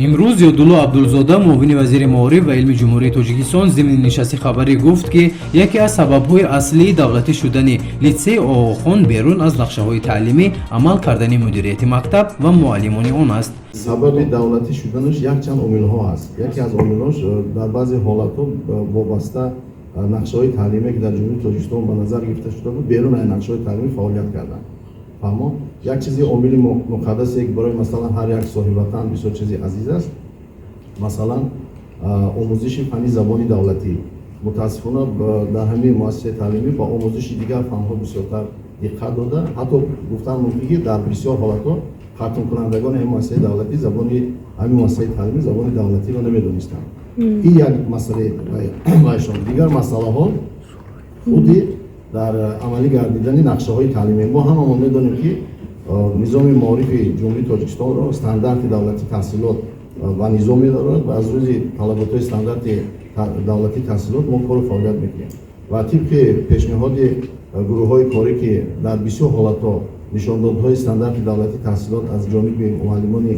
Имрӯз Зиёдулло Абдулзода, муовини вазири маориф ва илми Ҷумҳурии Тоҷикистон, зимни нишасти хабарӣ гуфт, ки яке аз сабабҳои аслии давлатӣ шудани литсеи Оғохон берун аз нақшаҳои таълимӣ амал кардани мудирияти мактаб ва муаллимони он аст. Сабаби давлатӣ шуданаш якчанд омилҳо ҳаст. Яке аз омилҳош дар баъзе ҳолатҳо вобаста нақшаҳои таълимие, ки дар Ҷумҳурии Тоҷикистон ба назар гирифта шуда буд, берун аз нақшаҳои таълимӣ фаъолият карданд. Фаҳмо, як чизи омили муқаддасе, ки барои, масалан, ҳар як соҳибватан бисёр чизи азиз аст, масалан, омӯзиши фанни забони давлатӣ, мутаассифона, дар ҳамин муассисаи таълимӣ ба омӯзиши дигар фанҳо бисёртар диққат дода, ҳатто гуфтан мумкин, ки дар бисёр ҳолатҳо хатмкунандагони ҳамин муассисаи давлатӣ забони ҳамин муассисаи таълимӣ, забони давлатиро намедонистанд. Ин як масъалаи вайшон. Дигар масъалаҳо худи дар амалӣ гардидани нақшаҳои таълимӣ. Мо ҳамамон медонем, ки низоми маорифи Ҷумҳурии Тоҷикистонро стандарти давлатии таҳсилот ба низом медорад ва аз рӯзи талаботҳои стандарти давлатии таҳсилот мо кору фаъолият мекунем. Ва тибқи пешниҳоди гурӯҳҳои корӣ, ки дар бисёр ҳолатҳо нишондодҳои стандарти давлатии таҳсилот аз ҷониби муаллимони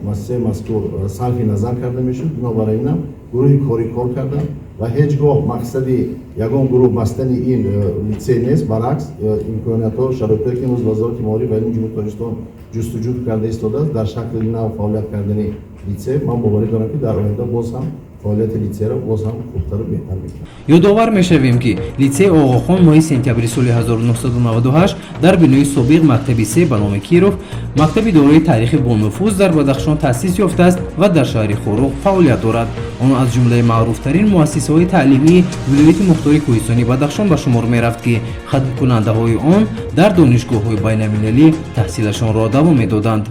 муассисаи мазкур сарфи назар карда мешуд, бинобар инам гурӯҳи корӣ кор карданд. Ва ҳеҷ гоҳ мақсади ягон гурӯҳ бастани ин литсей нест. Баръакс, имкониятҳо, шароитҳое, ки имрӯз Вазорати маориф ва илми Ҷумҳурии Тоҷикистон ҷустуҷӯ карда истодааст дар шакли нав фаъолият кардани литсей, ман боварӣ дорам, ки дар оянда боз ҳам фаъолияти литсейро боз ҳам хубтару беҳтар мекунад. Ёдовар мешавем, ки литсеи Оғохон моҳи сентябри соли 1998 дар бинои собиқ мактаби се ба номи Киров, мактаби дорои таърихи бонуфуз дар Бадахшон, таъсис ёфтааст ва дар шаҳри Хоруғ фаъолият дорад. Он аз ҷумлаи маъруфтарин муассисаҳои таълимии вилояти мухтори кӯҳистони Бадахшон ба шумор мерафт, ки хатмкунандаҳои он дар донишгоҳҳои байналмилалӣ таҳсилашонро давом медоданд.